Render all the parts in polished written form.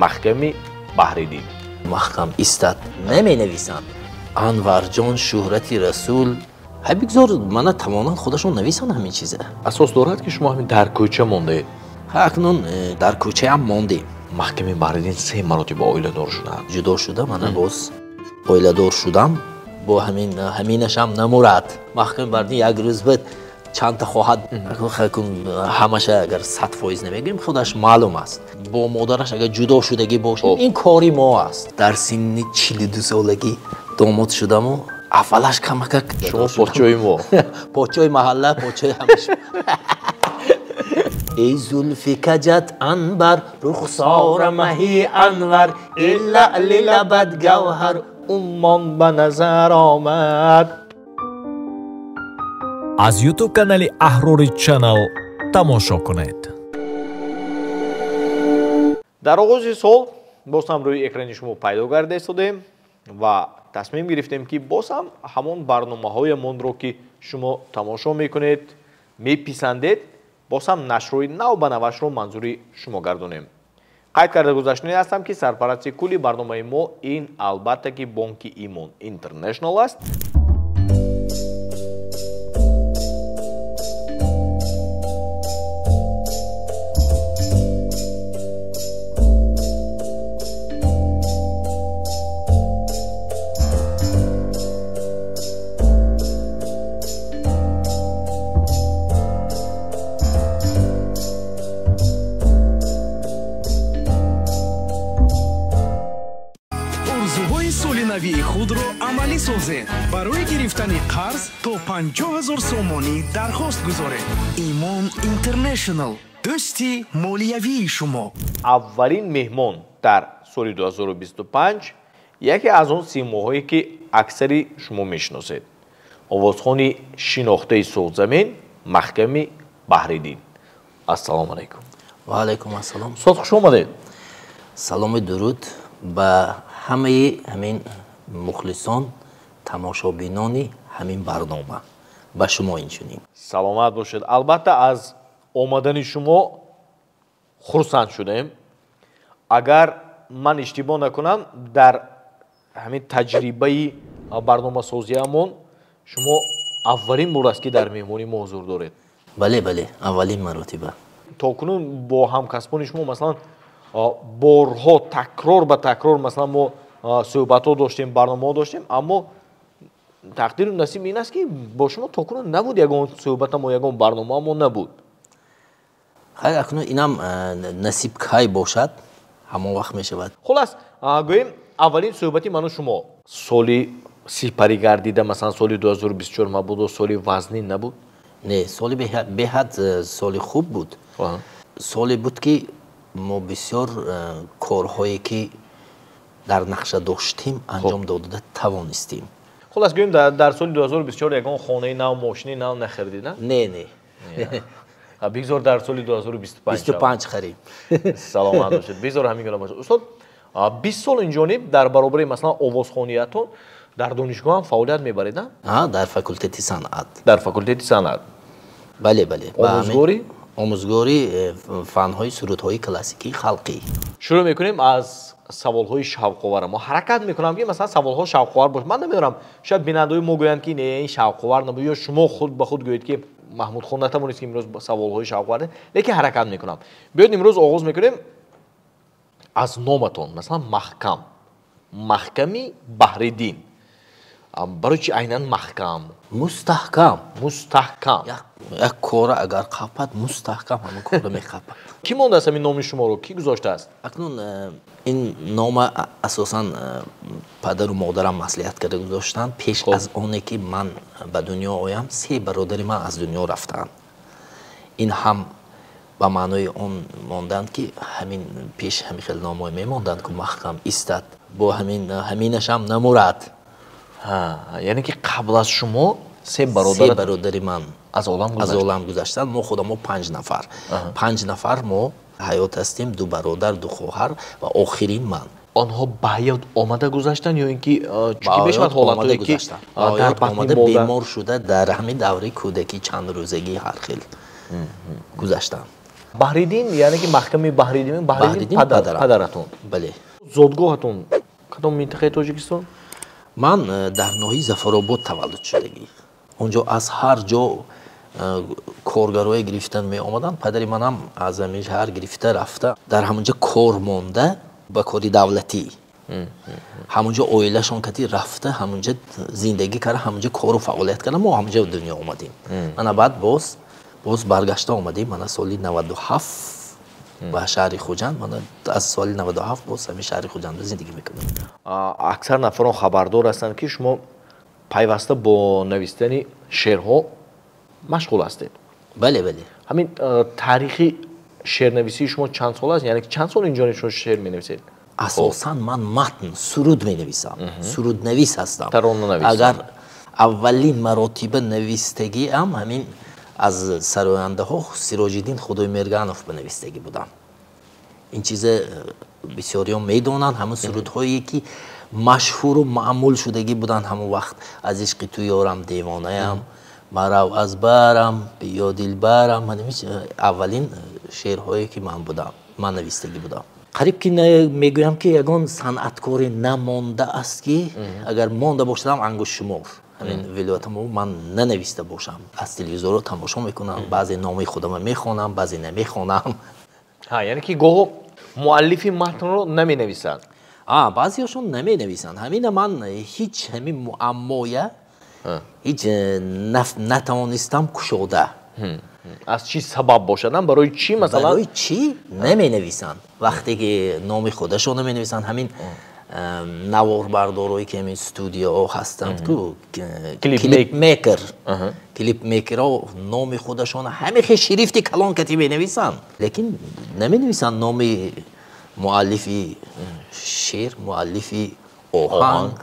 Маҳками Баҳриддин. Маҳкам истад наменависанд. Анварҷон Шуҳрати Расул ҳай бигзор мана тавонанд худашон нависанд ҳамин чиза. Асос дорад ки шумо ҳамин дар кӯча мондаед? Ҳа, акнун дар кӯчаам мондем. Маҳками Баҳриддин се маротиба оиладор шуданд. Ҷудо шуда мана боз оиладор шудам. Бо ҳамин ҳаминашам намурад. Маҳками Баҳриддин як рӯз буд чандта хоҳад, ҳамаша агар 100% намегӯем, худаш маълум аст. Бо модараш агар ҷудо шудагӣ бошад, ин кори мо аст. Дар синни 42 солагӣ домод шудаму аввалаш камакак шумо подшоҳи мо, подшоҳи маҳалла, подшоҳи ҳамаша. Эй зулфи каҷат анбар, рухсора маҳи анвар, илла лилабад гавҳар, уммон ба назар омад. Аз YouTube канали Аҳрори Channel тамошо кунед. Дар оғози сол боз ҳам рӯи экрани шумо пайдо карда истодем ва тасмим гирифтем, ки боз ҳам ҳамон барномаҳоямонро, ки шумо тамошо мекунед, меписандед, боз ҳам нашрҳои нав ба навашро манзури шумо гардонем. Қайд карда гузаштанӣ ҳастам, ки сарпарасти кулли барномаи мо ин албатта ки бонки Имон Интернешнал аст. Худро амалӣ созед. Барои гирифтани қарз то 50 000 сомонӣ дархост гузоред. Имон Интернешнал, дӯсти молиявии шумо. Аввалин меҳмон дар соли 2025 яке аз он симоҳое, ки аксари шумо мешиносед, овозхони шинохтаи Суғдзамин Маҳками Баҳриддин. Ассалому алайкум. Ва алайкум ассалом. Устод, хуш омадед. Салому дуруд ба ҳамаи ҳамин мухлисон, тамошобинони ҳамин барнома, ба шумо инчунин. Саломат бошед. Албатта аз омадани шумо хурсанд шудем. Агар ман иштибоҳ накунам, дар ҳамин таҷрибаи барномасозиамон шумо аввалин бор аст, ки дар меҳмонии мо ҳузур доред. Бале, бале, аввалин маротиба. То кунун бо ҳамкасбони шумо масалан борҳо такрор ба такрор масалан мо суҳбатҳо доштем, барномаҳо доштем, аммо тақдиру насиб ин аст, ки бо шумо то кунун набуд ягон суҳбатамо, ягон барномамо набуд. Хайр, акнун инам насиб кай бошад, ҳамон вақт мешавад. Хулас, гӯем аввалин суҳбати ману шумо соли сипарӣ гардида, масалан соли 2024 мабудо соли вазнин набуд? Не, соли беҳад соли хуб буд. Соле буд, ки мо бисёр корҳое, ки дар нақша доштем, анҷом дода тавонистем. Хулас, гӯем дар соли 2024 ягон хонаи нав, мошини нав нахаридед, на? Не, не. Бигзор дар соли 2025 харем. Саломат бошед. Бигзор ҳамин гуна бошад. Устод, 20 сол инҷониб дар баробари масалан овозхониятон дар донишгоҳ ҳам фаъолият мебаред, на? Ҳа, дар факултети санъат. Дар факултети санъат. Бале, бале. Омӯзгорӣ? Омӯзгори фанҳои сурудҳои классикии халқӣ. Шурӯъ мекунем аз саволҳои шавқовар. Мо ҳаракат мекунам, ки масалан саволҳо шавқовар бошад. Ман намедонам, шояд бинандаҳои мо гӯянд, ки не, ин шавқовар набуд, ё шумо худ ба худ гӯед, ки Маҳмудхон натавонист, ки имрӯз саволҳои шавқовар, лекин ҳаракат мекунам. Биёед имрӯз оғоз мекунем аз номатон, масалан Маҳкам, Маҳками Баҳриддин. Барои чи айнан маҳкам? Мустаҳкам. Мустаҳкам. Як кора агар қапад, мустаҳкам ҳамон кора меқапад. Кӣ мондааст ҳамин номи шуморо? Кӣ гузоштааст? Акнун ин нома асосан падару модарам маслиҳат карда гузоштанд. Пеш аз оне ки ман ба дунё оям, се бародари ман аз дунё рафтанд. Ин ҳам ба маънои он монданд, ки ҳамин пеш ҳамин хел номҳое мемонданд, ки маҳкам истад, бо ҳамин ҳаминашам намурад. Яъне ки қабл аз шумо се бародари ман аз олам гузаштанд. Мо худамо 5 нафар. 5 нафар мо ҳаёт ҳастем, 2 бародар, 2 хоҳар ва охирин ман. Онҳо ба ҳаёт омада гузаштанд ё ин ки чунки мешавад ҳолатҳое ки дар батни бемор шуда дар ҳамин давраи кӯдакӣ чанд рӯзагӣ ҳар хел гузаштанд. Баҳриддин яъне ки Маҳками Баҳриддин, Баҳриддин падаратон. Бале. Зодгоҳатон кадом минтақаи Тоҷикистон? Ман дар ноҳияи Зафаробод таваллуд шудагӣ. Онҷо аз ҳар ҷо коргарое гирифта меомаданд. Падари манам аз ҳамин шаҳр гирифта рафта дар ҳамонҷо кор монда ба кори давлатӣ. Ҳамонҷо оилашон кати рафта, ҳамонҷо зиндагӣ карда, ҳамонҷо кору фаъолият карда. Мо ҳамонҷо дунё омадем. Мана баъд боз баргашта омадем. Мана соли 97 ба шаҳри Хуҷанд. Мана аз соли 97 боз ҳамин шаҳри Хуҷанд зиндагӣ мекунам. Аксар нафарон хабардор ҳастанд, ки шумо пайваста бо навистани шеърҳо машғул ҳастед. Бале, бале. Ҳамин таърихи шеърнависии шумо чанд сол аст? Яъне чанд сол инҷо шумо шеър менависед? Асосан ман матн, суруд менависам. Суруднавис ҳастам. Таронанавис. Агар аввалин маротиба навистагиам ҳамин аз сарояндаҳо Сироҷиддин Худоймерганов ба навистагӣ будам. Ин чиза бисёриён медонанд. Ҳамон сурудҳое ки машҳуру маъмул шудагӣ буданд ҳамон вақт. Аз ишқи ту ёрам девонаям, марав аз барам, биё дилбарам. Аввалин шеърҳое ки ман будам, ман навистагӣ будам. Қариб ки мегӯям ки ягон санъаткоре намонда аст, ки агар монда бошадам ангуштшумор. Ҳамин вилоятамо ман нанависта бошам. Аз телевизорро тамошо мекунам, баъзе номи худама мехонам, баъзе намехонам. Яъне ки гоҳо муаллифи матнро наменависанд. Баъзеҳошон наменависанд. Ҳамина ман ҳеҷ ҳамин муаммоя ҳеҷ натавонистам кушода. Аз чӣ сабаб бошад? Барои чӣ масалан? Барои чӣ наменависанд? Вақте ки номи худашон наменависанд, ҳамин наворбардорое ки ҳамин студияҳо ҳастанд ку, клипмейкер, клипмейкерҳо номи худашон ҳамин хел шрифти калон кати менависанд, лекин наменависанд номи муаллифи шеър, муаллифи оҳанг.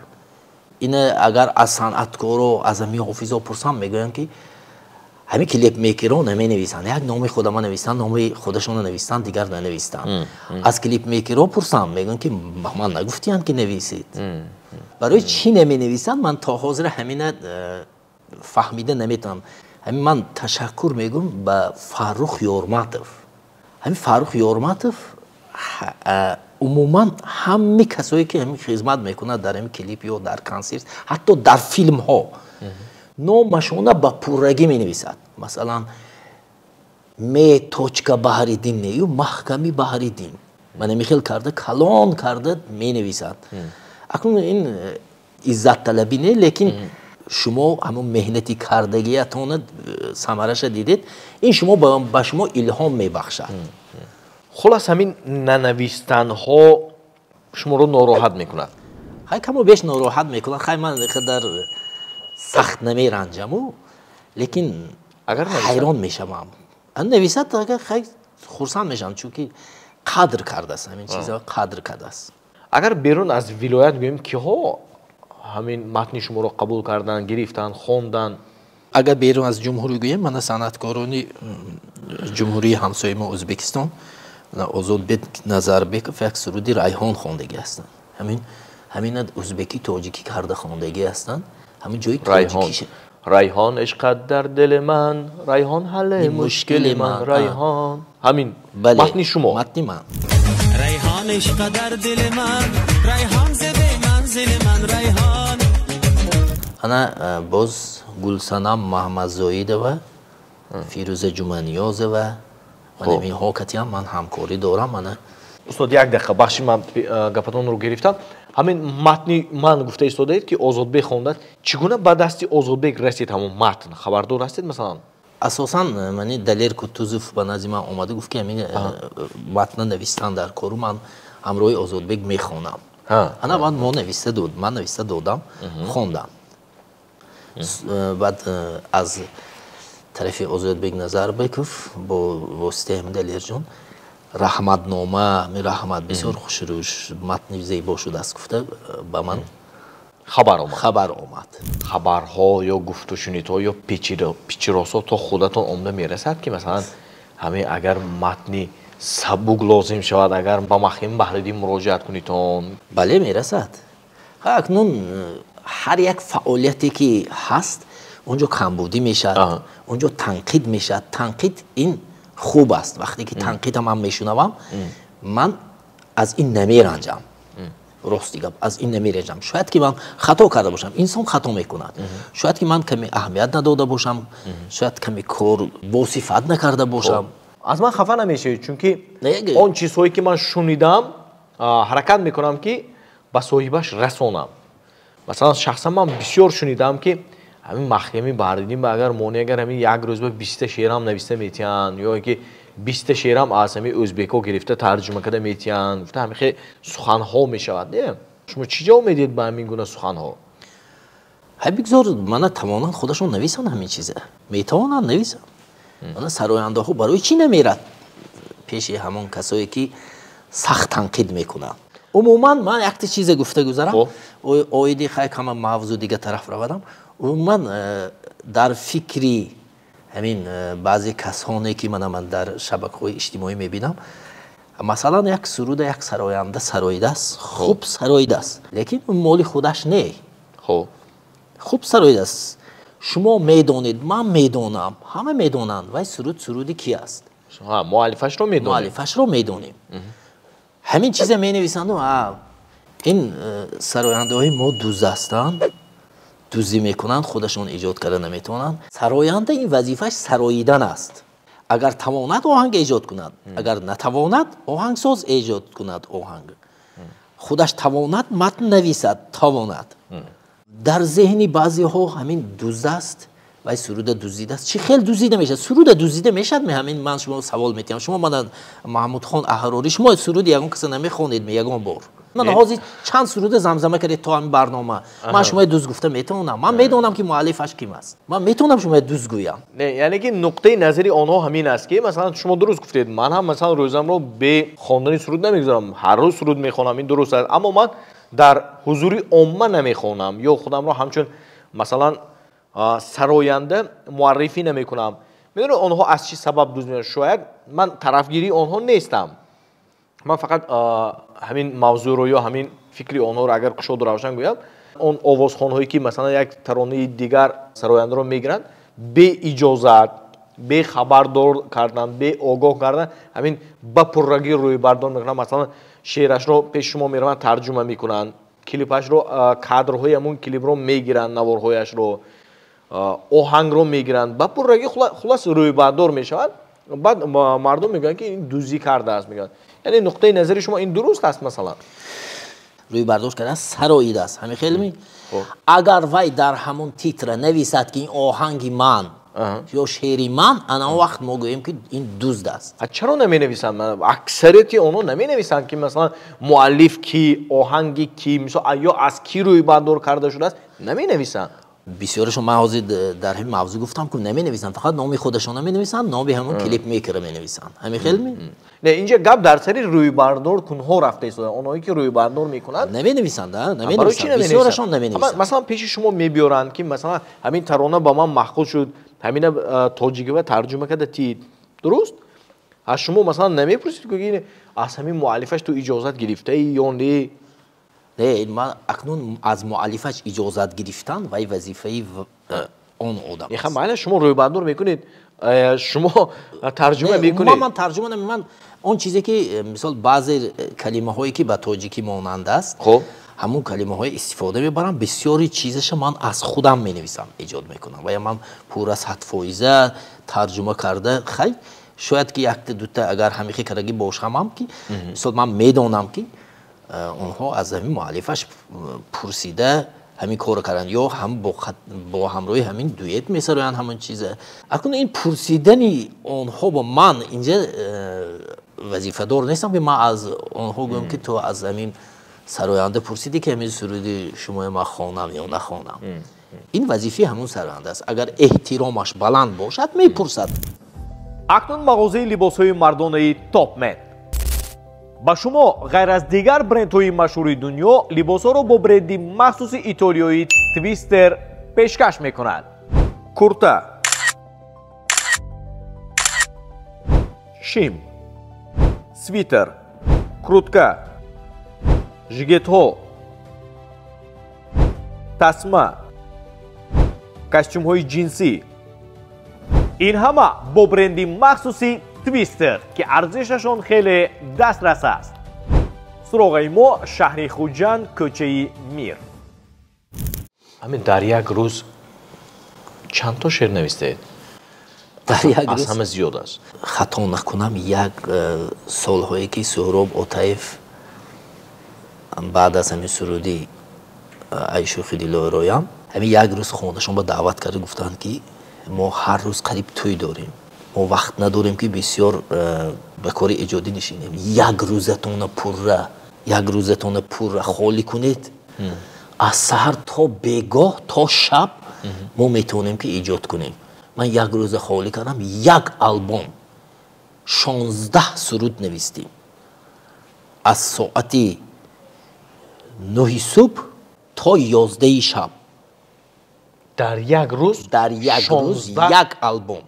Ина агар аз санъаткоро, аз ҳамин ҳофизо пурсам, мегӯянд ки ҳамин клипмейкерҳо наменависанд. Як номи худама нависанд, номи худашонро нависанд, дигар нанависанд. Аз клипмейкерҳо пурсам, мегӯянд ки ба ман нагуфтиянд ки нависед. Барои чӣ наменависанд? Ман то ҳозир ҳамина фаҳмида наметавонам. Ҳамин ман ташаккур мегӯям ба Фаррух Ёрматов. Ҳамин Фаррух Ёрматов умуман ҳамаи касое ки ҳамин хизмат мекунад дар ҳамин клип ё дар консерт, ҳатто дар филмҳо, номашона ба пуррагӣ менависад. Масалан, ме точка Баҳриддин не, ю Маҳками Баҳриддин. Ман ҳамин хел карда, калон карда менависад. Акнун ин иззатталабӣ не, лекин шумо ҳамон меҳнати кардагиятона самараша дидед, ин шумо ба шумо илҳом мебахшад. Хулас ҳамин нанавистанҳо шуморо нороҳат мекунад? Хай, каму беш нороҳат мекунад. Хай, ман қадар сахт намеранҷаму, лекин ҳайрон мешавам. Нависад, агар хай хурсанд мешавам, чунки қадр кардааст, ҳамин чиза қадр кардааст. Агар берун аз вилоят гӯем, киҳо ҳамин матни шуморо қабул кардан, гирифтан, хондан? Агар берун аз ҷумҳурӣ гӯем, мана санъаткорони ҷумҳурии ҳамсояи мо Ӯзбекистон, Озодбек Назарбеков як суруди Райҳон хондагӣ ҳастанд. Ҳамина ӯзбекӣ тоҷикӣ карда хондагӣ ҳастанд. Ҳамин ҷои тоҷикӣ. Райҳон ишқат дар дили ман, Райҳон ҳалли мушкили ман, Райҳон. Ҳамин матни шумо. Матни ман. Райҳон ишқат дар дили ман, Райҳон зеби манзили ман, Райҳон. Ана боз Гулсанам Маҳмадзоидова, Фирӯза Ҷуманиёзова, ман инҳо катиам ман ҳамкорӣ дорам. Мана устод, як дақиқа бахши ман гапатонро гирифтам. Ҳамин матни ман гуфта истодаед ки Озодбек хондааст, чӣ гуна ба дасти Озодбек расид ҳамон матн? Хабардор ҳастед масалан? Асосан мани Далер Кутузов ба назди ман омада гуфт ки ҳамин матнро навистан дар кору ман ҳамроҳи Озодбек мехонам. Ана баъд мо нависта дод, ман нависта додам, хондам. Баъд аз тарафи Озодбек Назарбеков бо воситаи ҳамин Далерҷон раҳматнома, ҳамин раҳмат бисёр хушрӯ, матни зебо шудааст гуфта ба ман хабар омад. Хабар омад. Хабарҳо ё гуфтушунидҳо ё печиросҳо то худатон омада мерасад ки масалан ҳамин агар матни сабук лозим шавад, агар ба Маҳками Баҳриддин муроҷиат кунитон? Бале, мерасад. Акнун ҳар як фаъолияте ки ҳаст, онҷо камбудӣ мешавад, онҷо танқид мешавад. Танқид ин Хуб аст вақте ки танқида ман мешунавам, ман аз ин намеранҷам. Рости гап, аз ин намеранҷам. Шояд ки ман хато карда бошам, инсон хато мекунад. Шояд ки ман каме аҳамият надода бошам, шояд каме кор босифат накарда бошам. Аз ман хафа намешавед, чунки он чизҳое ки ман шунидам, ҳаракат мекунам ки ба соҳибаш расонам. Масалан, шахсан ман бисёр шунидам ки ҳамин Маҳками Баҳриддин ба агар монӣ, агар ҳамин як рӯз ба 20 шеърам нависта метиҳанд, ё ки 20 шеърам аз ҳамин ӯзбекҳо гирифта тарҷума карда метиҳанд, гуфта ҳамин хел суханҳо мешавад. Не? Шумо чӣ ҷавоб медиҳед ба ҳамин гуна суханҳо? Ҳай, бигзор мана тавонанд худашон нависанд ҳамин чиза. Метавонанд нависанд. Мана сарояндаҳо барои чӣ намерад пеши ҳамон касое ки сахт танқид мекунанд? Умуман ман якта чизе гуфта гузарам, оиди хай кама мавзӯ дига тараф равадам. Умуман дар фикри ҳамин баъзе касоне ки мана ман дар шабакаҳои иҷтимоӣ мебинам, масалан як суруда як сароянда сароидааст, хуб сароидааст, лекин моли худаш не. Хуб сароидааст. Шумо медонед, ман медонам, ҳама медонанд, вай суруд суруди ки аст? Муаллифашро медонем. Муаллифашро медонем. Ҳамин чиза менависанду, ин сарояндаҳои мо дуз ҳастанд, дуздӣ мекунанд, худашон эҷод карда наметавонанд. Сароянда ин вазифааш сароидан аст. Агар тавонад оҳанг эҷод кунад, агар натавонад оҳангсоз эҷод кунад оҳанг. Худаш тавонад матн нависад, тавонад. Дар зеҳни баъзеҳо ҳамин дуз аст, вай суруда дуздидааст. Чӣ хел дуздида мешавад? Суруда дуздида мешавад? Ҳамин ман шумо савол метиҳам. Шумо мана Маҳмудхон Аҳрорӣ, шумо суруди ягон каса намехонед ягон бор? Ман ҳозир чанд суруда замзама кардед то ҳамин барнома. Ман шумои дуз гуфта метавонам. Ман медонам ки муаллифаш ким аст. Ман метавонам шумои дуз гӯям. Не, яъне ки нуқтаи назари онҳо ҳамин аст ки масалан шумо дуруст гуфтед, ман ҳам масалан рӯзамро бе хондани суруд намегузарам. Ҳар рӯз суруд мехонам, ин дуруст аст. Аммо ман дар ҳузури омма намехонам ё худамро ҳамчун масалан сароянда муаррифӣ намекунам. Медонед онҳо аз чӣ сабаб дуз меоянд? Шояд ман тарафгирии онҳо нестам. Ман фақат ҳамин мавзӯъро ё ҳамин фикри онҳоро агар кушоду равшан гӯям, он овозхонҳое ки масалан як таронаи дигар сарояндаро мегиранд, бе иҷозат, бе хабардор кардан, бе огоҳ кардан, ҳамин ба пуррагӣ рӯйбардор мекунанд. Масалан шеърашро пеши шумо мераванд, тарҷума мекунанд, клипашро, кадрҳои ҳамун клипро мегиранд, наворҳояшро, оҳангро мегиранд, ба пуррагӣ хулас рӯйбардор мешавад. Баъд мардум мегӯянд ки ин дуздӣ кардааст, мегӯянд. Яъне нуқтаи назари шумо ин дуруст аст масалан? Рӯйбардор кардааст, сароидааст. Ҳамин хел ми? Агар вай дар ҳамон титра нависад ки ин оҳанги ман ё шеъри ман, ана он вақт мо гӯем ки ин дузд аст. Чаро наменависанд? Аксарияти онҳо наменависанд ки масалан муаллиф ки, оҳанги ки, мисол ё аз ки рӯйбардор карда шудааст, наменависанд. Бисёрашон ман ҳозир дар ҳамин мавзӯъ гуфтам ки наменависанд, фақат номи худашон наменависанд, номи ҳамон клипмейкера менависанд. Ҳамин хел ми? Не, инҷа гап дар сари рӯйбардоркунҳо рафта истода. Онҳое ки рӯйбардор мекунанд наменависанд, наменависанд. Бисёрашон наменависанд. Масалан пеши шумо мебиёранд ки масалан ҳамин тарона ба ман маъқул шуд, ҳамина тоҷикива тарҷума карда тид. Дуруст? Аз шумо масалан намепурсид ки аз ҳамин муаллифаш ту иҷозат гирифтаӣ ё не? Не, ман акнун аз муаллифаш иҷозат гирифтан вай вазифаи он одам аст. Майли, шумо рӯйбардор мекунед, шумо тарҷума мекунед. Ман тарҷума намекунам. Ман он чизе ки мисол баъзе калимаҳое ки ба тоҷикӣ монанд аст, ҳамон калимаҳое истифода мебарам. Бисёри чизаша ман аз худам менависам, эҷод мекунам. Ва ман пурра 100% тарҷума карда, хай шояд ки якта дута агар ҳамихе кардаги бошамам ки мисол ман медонам ки онҳо аз ҳамин муаллифаш пурсида ҳамин корро карданд ё ҳам бо ҳамроҳи ҳамин дуэт месароянд ҳамон чиза. Акнун ин пурсидани онҳо бо ман инҷа вазифадор нестам ки ман аз онҳо гӯям ки ту аз ҳамин сароянда пурсидӣ ки ҳамин суруди шумои ман хонам ё нахонам. Ин вазифаи ҳамон сароянда аст. Агар эҳтиромаш баланд бошад, мепурсад. Акнун мағозаи либосҳои мардонаи Топмен ба шумо ғайр аз дигар брендҳои машҳури дунё либосҳоро бо бренди махсуси итолиёии Твистер пешкаш мекунад. Курта, шим, свитер, крутка, жигетҳо, тасма, костюмҳои ҷинсӣ. Ин ҳама бо бренди махсуси Твистер, ки арзишашон хеле дастрас аст. Суроғаи мо шаҳри Хуҷанд, кӯчаи Мир. Ҳамин дар як рӯз чанд то шеър навистед? Дар як аз рӯз ҳама зиёд аст. Хато накунам, як солҳое ки Суҳроб Отаев баъд аз ҳамин суруди Айшухи Дилороям ҳамин як рӯз хонашон ба даъват карда гуфтанд, ки мо ҳар рӯз қариб тӯй дорем, мо вақт надорем, ки бисёр ба кори эҷодӣ нишинем. Як рӯзатона пурра, як рӯзатона пурра холӣ кунед, аз саҳар то бегоҳ, то шаб мо метавонем, ки эҷод кунем. Ман як рӯза холӣ кардам, як албом, 16 суруд навистем, аз соати 9-и субҳ то 11-и шаб. Дар як рӯз? Дар як рӯз. 16? Як албом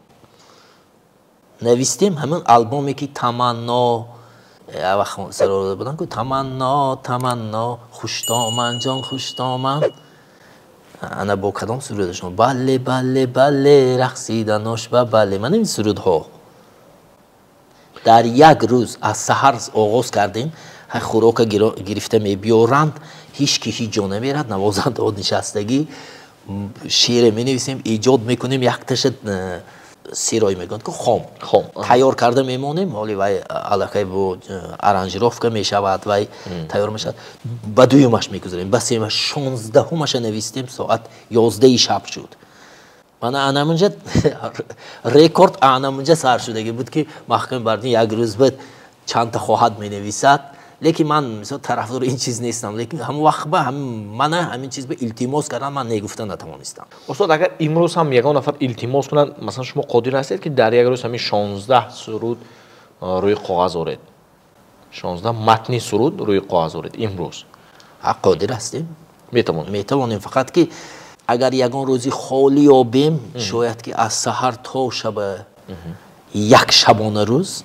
навистем. Ҳамин албоме, ки Таманно вақт сарода будам, ку Таманно, Таманно, хуштоман, ҷон хуштоман, ана бо кадом сурудашон, бале, бале, бале, рақсиданош ба бале, ман ин сурудҳо дар як рӯз аз саҳар оғоз кардем. Ҳай хӯрока гирифта мебиёранд, ҳеҷ ки ҳеҷ ҷо намерад, навозандаҳо нишастагӣ, шеъре менависем, эҷод мекунем, якташа сирой мегӯянд ку, хом. Хом. Тайёр карда мемонем, ҳоли вай аллакай бо аранжировка мешавад, вай тайёр мешавад, ба дуюмаш мегузарем, ба сеюмаш, 16-ҳумаша навистем, соат 11-и шаб шуд. Мана анамунҷа рекорд, анамунҷа сар шудагӣ буд, ки Маҳками Баҳриддин як рӯз буд чандта хоҳад менависад. Лекин ман мисол тарафдори ин чиз нестам, лекин ҳамон вақт ба мана ҳамин чиз ба илтимос кардан, ман негуфта натавонистам. Устод, агар имрӯз ҳам ягон нафар илтимос кунанд, масалан, шумо қодир ҳастед, ки дар як рӯз ҳамин 16 суруд рӯи коғаз оред, 16 матни суруд рӯи коғаз оред имрӯз? Ҳа, қодир ҳастем. Метавонед? Метавонем, фақат ки агар ягон рӯзи холӣ ёбем, шояд ки аз саҳар то шаба, як шабона рӯз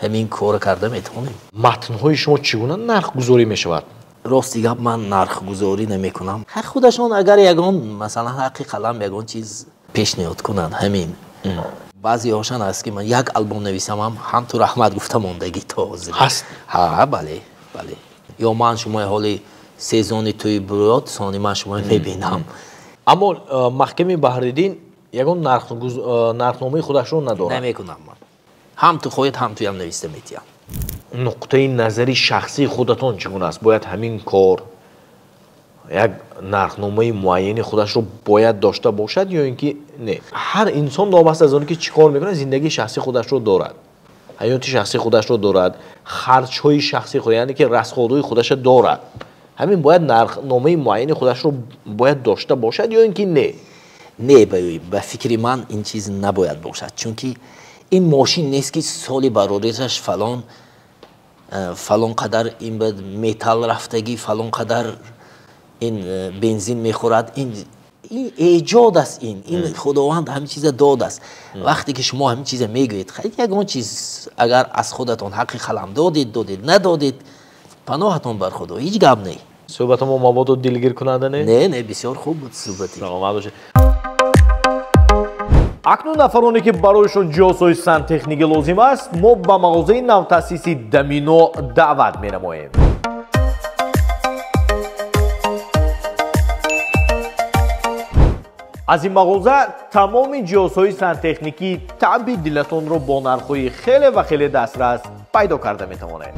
ҳамин корро карда метавонем. Матнҳои шумо чӣ гуна нархгузорӣ мешавад? Рости гап, ман нархгузорӣ намекунам. Ҳар худашон агар ягон, масалан, ҳаққи қалам ягон чиз пешниҳод кунанд, ҳамин. Баъзеҳошан аст, ки ман як албом нависамам, ҳам ту раҳмат гуфта мондагӣ то ҳозир. Ҳаст? Ҳа, бале, бале. Ё ман шумои ҳоли сезони тӯи бурод, сони ман шумои мебинам. Аммо Маҳками Баҳриддин ягон нархномаи худашро надорад? Намекунам ман. Ҳам ту хоҳед, ҳам туям нависта метиҳам. Нуқтаи назари шахсии худатон чӣ гуна аст? Бояд ҳамин кор як нархномаи муайяни худашро бояд дошта бошад ё ин ки не? Ҳар инсон новобаста аз оне ки чӣ кор мекунад, зиндагии шахсии худашро дорад, ҳаёти шахсии худашро дорад, харҷҳои шахсии худ, яъне ки расходҳои худашро дорад. Ҳамин бояд нархномаи муайяни худашро бояд дошта бошад ё ин ки не? Не, ба фикри ман ин чиз набояд бошад, чунки ин мошин нест, ки соли бароришаш фалон фалон қадар ин ба металл рафтагӣ, фалон қадар ин бензин мехӯрад. Ин эҷод аст, ин Худованд ҳамин чиза додааст. Вақте ки шумо ҳамин чиза мегӯед, хайр, ягон чиз агар аз худатон ҳаққи қалам додед, додед, надодед, паноҳатон бар Худо, ҳеҷ гап не. Суҳбати мо мабодо дилгиркунанда не? Не, не, бисёр хуб буд суҳбати. Саломат бошед. Акнун нафароне, ки барояшон ҷиҳозҳои сантехникӣ лозим аст, мо ба мағозаи навтаъсиси Дамино даъват менамоем. Аз ин мағоза тамоми ҷиҳозҳои сантехникии таъби дилатонро бо нархҳои хеле ва хеле дастрас пайдо карда метавонед.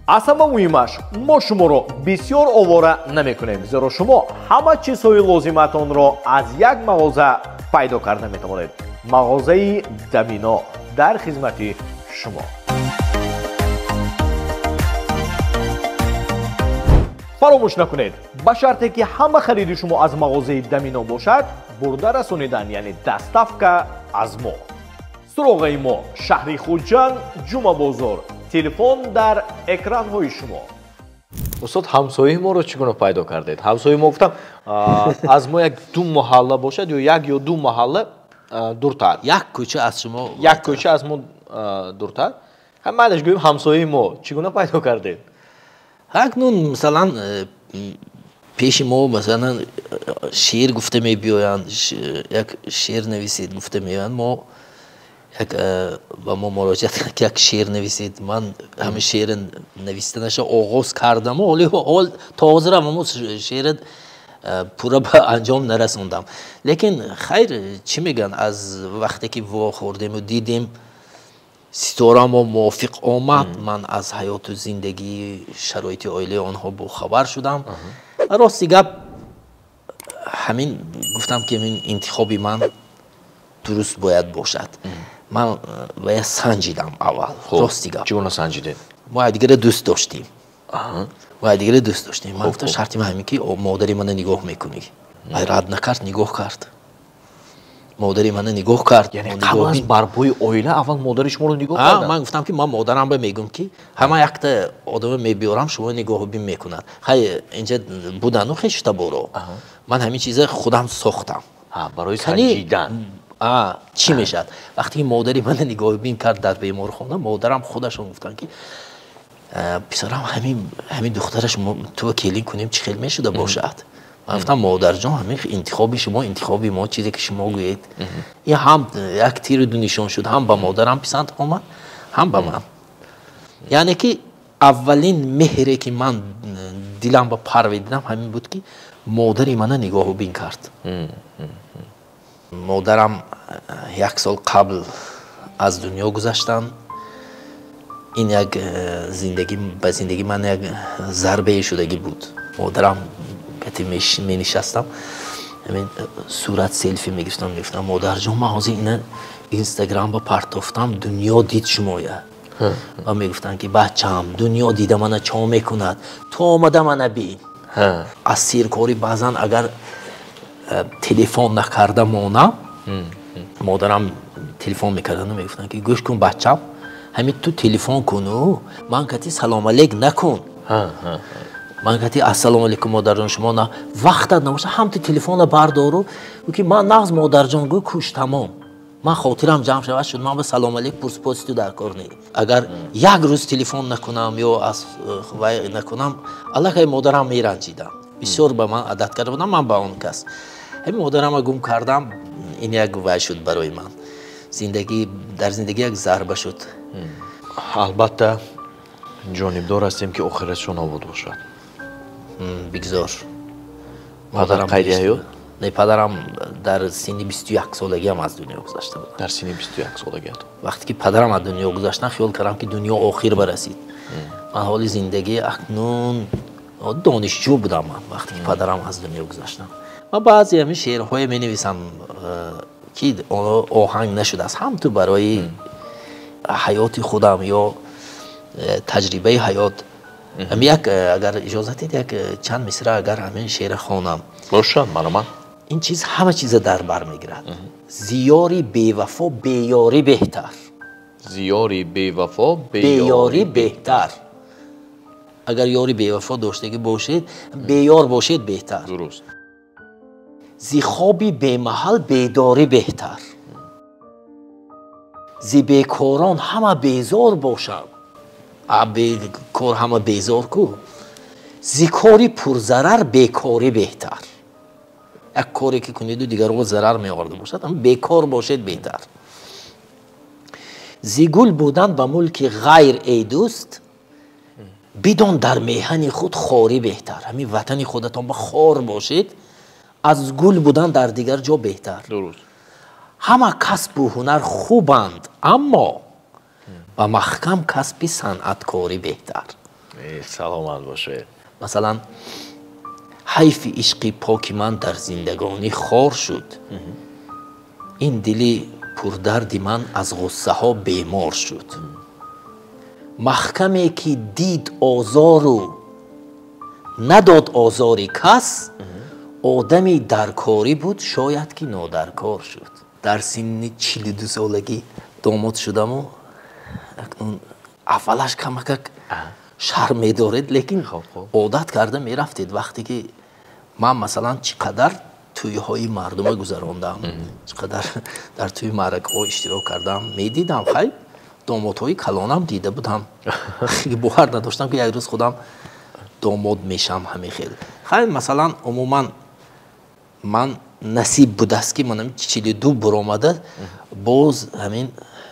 Аз ҳама муҳимаш, мо шуморо бисёр овора намекунем, зеро шумо ҳама чизҳои лозиматонро аз як мағоза пайдо карда метавонед. Мағозаи Дамино дар хизмати шумо. Фаромӯш накунед, ба шарте ки ҳама хариди шумо аз мағозаи Дамино бошад, бурда расонидан, яъне доставка аз мо. Суроғаи мо шаҳри Хуҷанд, Ҷумъабозор. Телефон дар экранҳои шумо. Устод, ҳамсояи моро чӣ гуна пайдо кардед? Ҳамсояи мо, гуфтам, аз мо як ду маҳалла бошад ё як ё ду маҳалла дуртар. Як кӯча аз шумо. Як кӯча аз мо дуртар. Ҳам майлаш, гӯем, ҳамсояи мо чӣ гуна пайдо кардед? Акнун, масалан, Пеши мо масалан шеър гуфта мебиёянд, як шеър нависед гуфта меоянд, мо як ба мо муроҷиат карданд, ки як шеър нависед. Ман ҳамин шеъри навистанаша оғоз кардаму ҳоли ҳол то ҳозирам ҳамун шеъра пурра ба анҷом нарасондам. Лекин хайр, чӣ мегӯянд, аз вақте ки вохӯрдему дидем, ситора мо мувофиқ омад, ман аз ҳаёту зиндагӣ, шароити оилаи онҳо бохабар шудам. Рости гап, ҳамин гуфтам, ки ҳамин интихоби ман дуруст бояд бошад. Ман бояд санҷидам аввал, рости гап. Чӣ гуна санҷидед? Мо якдигарро дӯст доштем, мо якдигарро дӯст доштем. Ман гуфтам, шарти ман ҳамин, ки модари мана нигоҳ мекунӣ. Вай рад накард, нигоҳ кард, модари мана нигоҳ кард. Яъне қабл аз барпои оила аввал модари шуморо нигоҳ карданд? Ман гуфтам, ки ман модарам ба мегӯм, ки ҳама якта одама мебиёрам, шумо нигоҳубин мекунад. Хай, инҷа будану хештаборо, ман ҳамин чиза худам сохтам. Барои санҷидан. Чӣ мешавад? Вақте ки модари мана нигоҳубин кард дар беморхона, модарам худашон гуфтанд, ки писарам, ҳамин духтараш ту келин кунем, чӣ хел мешуда бошад? Ман гуфтам, модарҷон, ҳамин интихоби шумо, интихоби мо, чизе ки шумо гӯед. Ин ҳам як тиру ду нишон шуд, ҳам ба модарам писанд омад, ҳам ба ман. Яъне ки аввалин меҳре, ки ман дилам ба парвидидам, ҳамин буд, ки модари мана нигоҳубин кард. Модарам як сол қабл аз дунё гузаштанд. Ин як зиндагӣ ба зиндагии ман як зарбае шудагӣ буд. Модарам кати менишастам, ҳамин сурат селфи мегирифтам, мегуфтам, модарҷон, ман ҳозир ина Инстаграм ба партофтам, дунё дид шумоя. Ва мегуфтанд, ки бачам, дунё дида мана чо мекунад, ту омада мана бин. Аз сиркорӣ баъзан агар телефон накарда монам, модарам телефон мекардану мегуфтанд, ки гӯш кун, бачам, ҳамин ту телефон куну ман кати салом алейк накун, ман кати ассалому алейкум, модарҷон, шумо на вақтат набоша, ҳам ту телефона бардору ки ман нағз, модарҷон, гӯ, куш тамом, ман хотирам ҷамъ шавад шуд, ман ба салом алейк пурспоси ту дар кор не. Агар як рӯз телефон накунам ё аз вай накунам, аллакай модарам меранҷидам. Бисёр ба ман одат карда будам, ман ба он кас. Ҳамин модарама гум кардам, ин як вай шуд барои ман, зиндагӣ, дар зиндагӣ як зарба шуд. Албатта, ҷонибдор ҳастем, ки охиратшон обод бошад. Бигзор. Падар қайди ҳаёт? Не, падарам дар синни 21 солагиам аз дунё гузашта будам. Дар синни 21 солагиат. Вақте ки падарам аз дунё гузаштан, хиёл кардам, ки дунё охир барасид. Ман ҳоли зиндагӣ акнун донишҷӯ будам ман, вақте ки падарам аз дунё гузаштан. Ман баъзе ҳамин шеърҳое менависам, ки оҳанг нашудааст, ҳам ту барои ҳаёти худам ё таҷрибаи ҳаёт. Як агар иҷозат дед, як чанд мисра агар ҳамин шеъра хонам. Бошад, марҳамат. Ин чиз ҳама чиза дар бар мегирад. Зиёри бевафо беёрӣ беҳтар. Зиёри бевафо беёрӣ беҳтар. Агар ёри бевафо доштагӣ бошед, беёр бошед беҳтар. Зи хоби бемаҳал бедорӣ беҳтар. Зи бекорон ҳама безор бошам, бекор ҳама безор ку. Зи кори пурзарар бекорӣ беҳтар. Як коре ки куниду дигарро зарар меоварда бошад, бекор бошед беҳтар. Зи гул будан ба мулки ғайр, эй дӯст, бидон дар меҳани худ хорӣ беҳтар. Ҳамин ватани худатон ба хор бошед, аз гул будан дар дигар ҷо беҳтар. Ҳама касбу ҳунар хубанд, аммо ба маҳкам касби санъаткорӣ беҳтар. Саломат бошед. Масалан, ҳайфи ишқи поки ман дар зиндагонӣ хор шуд, ин дили пурдарди ман аз ғуссаҳо бемор шуд. Маҳкаме ки дид озору надод озори кас, одами даркорӣ буд, шояд ки нодаркор шуд. Дар синни 42 солагӣ домод шудаму акнун аввалаш камакак шарм медоред, лекин одат карда мерафтед. Вақте ки ман, масалан, чӣ қадар тӯйҳои мардума гузарондам, чӣ қадар дар тӯи маъракаҳо иштирок кардам, медидам, хай, домодҳои калонам дида будам, бовар надоштам, ки як рӯз худам домод мешам. Ҳамин хел. Хай, масалан, умуман ман насиб будааст, ки манам 42 буромада, боз ҳамин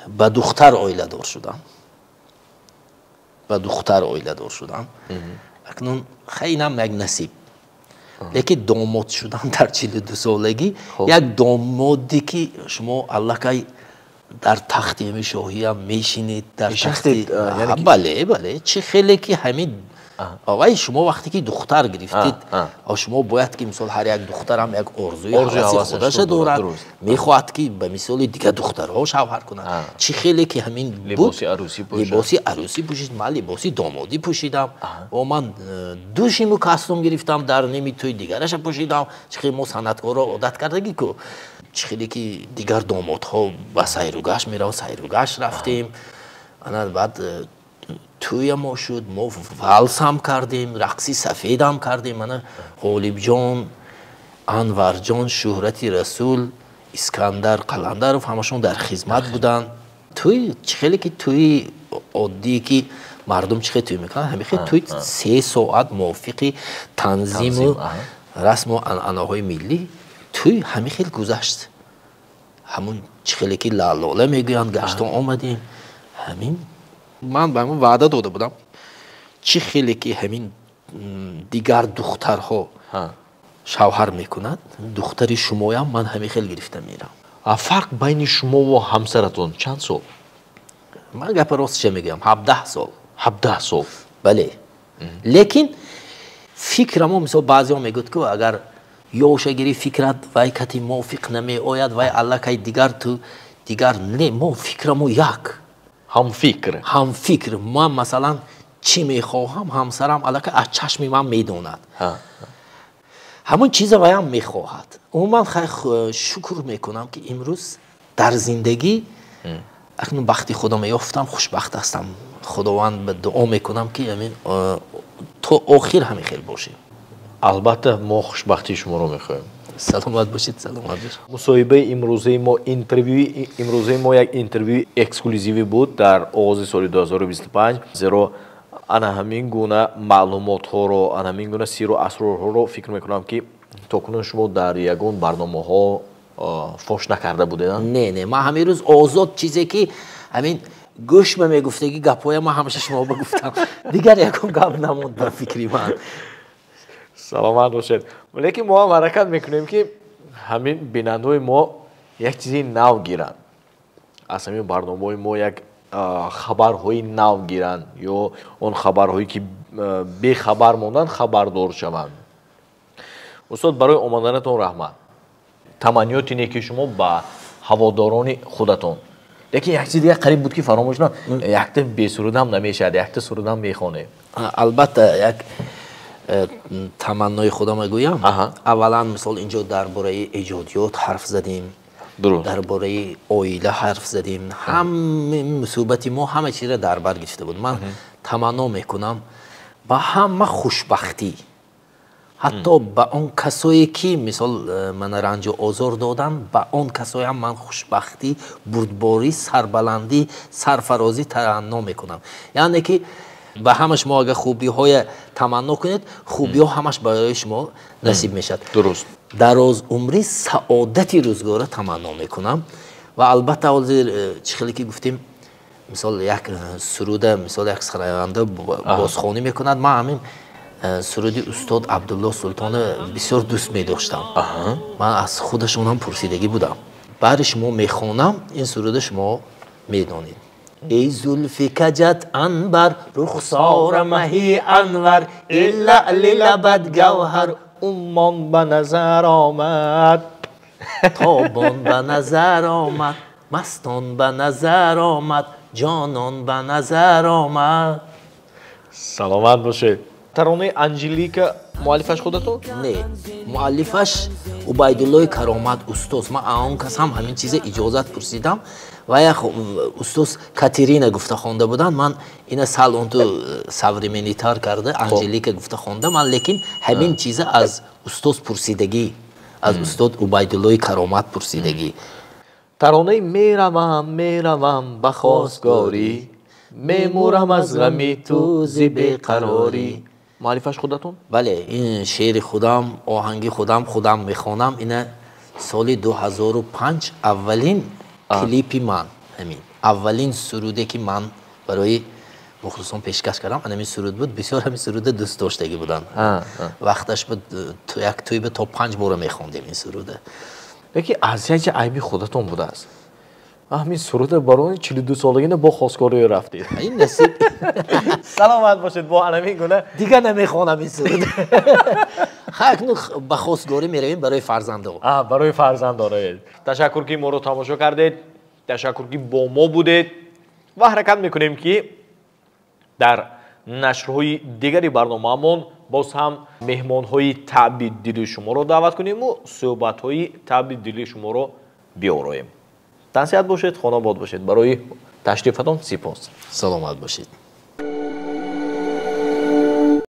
ба духтар оиладор шудам, ба духтар оиладор шудам. Акнун хай, инам як насиб. Лекин домод шудан дар 42 солагӣ, як домоде, ки шумо аллакай дар тахти ҳамин шоҳиам мешинед, дар тахти, бале, бале, чӣ хеле ки ҳамин вай, шумо вақте ки духтар гирифтед, шумо бояд ки, мисол, ҳар як духтарам як орзуи ҳаваси худаша дорад, мехоҳад, ки ба мисоли дигар духтарҳо шавҳар кунад. Чӣ хеле ки ҳамин либоси арӯсӣ пӯшид, ман либоси домодӣ пӯшидам ва ман ду шиму костюм гирифтам, дар ними тӯй дигараша пӯшидам. Чӣ хеле мо санъаткорро одат кардагӣ ку, чӣ хеле ки дигар домодҳо ба сайру гашт мераванд, сайру гашт рафтем. Ана баъд тӯя мо шуд, мо валсам кардем, рақси сафедам кардем. Ана Ғолибҷон, Анварҷон, Шӯҳрати Расул, Искандар Қаландаров ҳамашон дар хизмат буданд. Тӯй чӣ хеле ки тӯи оддие, ки мардум чӣ хел тӯй мекунанд, ҳамин хел тӯй 3 соат мувофиқи танзиму расму анъанаҳои миллӣ тӯй ҳамин хел гузашт. Ҳамун чӣ хеле ки лалола мегӯянд, гаштон омадем. Ҳамин ман ба ҳамин ваъда дода будам, чӣ хеле ки ҳамин дигар духтарҳо шавҳар мекунад, духтари шумоям ман ҳамин хел гирифта мерам. Фарқ байни шумову ҳамсаратон чанд сол? Ман гапа ростша мегӯям, 17 сол. 17 сол? Бале, лекин фикрамо, мисол, баъзеҳо мегӯяд, ки агар ёша гирӣ, фикрат вай кати мувофиқ намеояд, вай аллакай дигар, ту дигар. Не, мо фикрамо як. Ҳамфикр. Ҳамфикр. Ман, масалан, чӣ мехоҳам, ҳамсарам аллакай аз чашми ман медонад, ҳамон чиза ваям мехоҳад. Умуман, хай, шукр мекунам, ки имрӯз дар зиндагӣ акнун бахти худо меёфтам, хушбахт ҳастам. Худованд ба дуо мекунам, ки ҳамин то охир ҳамин хел бошем. Албатта, мо хушбахтии шуморо мехоҳем. Саломат бошед, саломат бошед. Мусоҳибаи имрӯзаи мо, интервюи имрӯзаи мо як интервюи эксклюзивӣ буд дар оғози соли 2025, зеро ана ҳамин гуна маълумотҳоро, ана ҳамин гуна сиру асрорҳоро, фикр мекунам, ки то кунун шумо дар ягон барномаҳо фош накарда будед. Не, не, ман ҳамин рӯз озод, чизе ки ҳамин гӯшма мегуфтаги гапҳоя, ман ҳамаша шумо ба гуфтам, дигар ягон гап намонд ба фикри ман. Саломат бошед. Лекин мо ҳам ҳаракат мекунем, ки ҳамин бинандаҳои мо як чизи нав гиранд аз ҳамин барномаҳои мо, як хабарҳои нав гиранд ё он хабарҳое, ки бехабар монданд, хабардор шаванд. Устод, барои омаданатон раҳмат. Таманниёти неки шумо ба ҳаводорони худатон. Лекин як чиз дигар қариб буд, ки фаромӯш кунам. Якта бесурудам намешавад, якта сурудам мехонем. Албатта, як таманнои худо мегӯям. Аввалан, мисол, инҷо дар бораи эҷодиёт ҳарф задем, дар бораи оила ҳарф задем, ҳама мусӯҳбати мо ҳама чизро дар бар гирифта буд. Ман таманно мекунам ба ҳама хушбахтӣ, ҳатто ба он касое, ки, мисол, мана ранҷу озор доданд, ба он касоям ман хушбахтӣ, бурдборӣ, сарбаландӣ, сарфарозӣ таманно мекунам. Яъне ки ба ҳама шумо агар хубиҳоя таманно кунед, хубиҳо ҳамаш барои шумо насиб мешавад. Дарозумрӣ, саодати рӯзгора таманно мекунам. Ва албатта, ҳозир чӣ хеле ки гуфтем, мисол, як суруда, мисол, як сароянда бозхонӣ мекунад. Ман ҳамин суруди устод Абдулло Султона бисёр дӯст медоштам. Ман аз худашонам пурсидагӣ будам. Баъди шумо мехонам ин суруда, шумо медонед. Эй зулфи каҷат анбар, рухсора маҳи анвар, эй лаъли лабат гавҳар, уммон ба назар омад, тобон ба назар омад, мастон ба назар омад, ҷонон ба назар омад. Саломат бошед. Таронаи «Анҷелика» муаллифаш худатон? Не, муаллифаш Убайдуллои Каромат устоз. Ман он кас ҳам ҳамин чиза иҷозат пурсидам ва як устоз «Катерина» гуфта хонда буданд. Ман ина сал онту современный тар карда, «Анҷелика» гуфта хондам ман. Лекин ҳамин чиза аз устоз пурсидагӣ, аз устод Убайдуллои Каромат пурсидагӣ. Таронаи «Меравам, меравам ба хостгорӣ, мемурам аз ғами ту зи беқарорӣ». Муаллифаш худатон? Бале, ин шеъри худам, оҳанги худам, худам мехонам. Ина соли 2005 аввалин клипи ман, ҳамин аввалин суруде, ки ман барои мухлисон пешкаш кардам, ҳамин суруд буд. Бисёр ҳамин суруда дӯст доштагӣ буданд. Вақташ буд, як тӯйба то панҷ бора мехондем ин суруда. Лекин аз як айби худатон будааст, ҳамин суруда барои 42 солагина бо хостгорӣ рафтед. Ин насиб. Саломат бошед, бо анамин гуна. Дигар намехонам ин суруда. Акнун ба хостгорӣ меравем барои фарзандо. Барои фарзандо. Ташаккур, ки моро тамошо кардед, ташаккур, ки бо мо будед, ва ҳаракат мекунем, ки дар нашрҳои дигари барномаамон боз ҳам меҳмонҳои таъби дили шуморо даъват кунему суҳбатҳои таъби дили шуморо биёроем. Тансиҳат бошед, хонобод бошед. Барои ташрифатон сипос. Саломат бошед.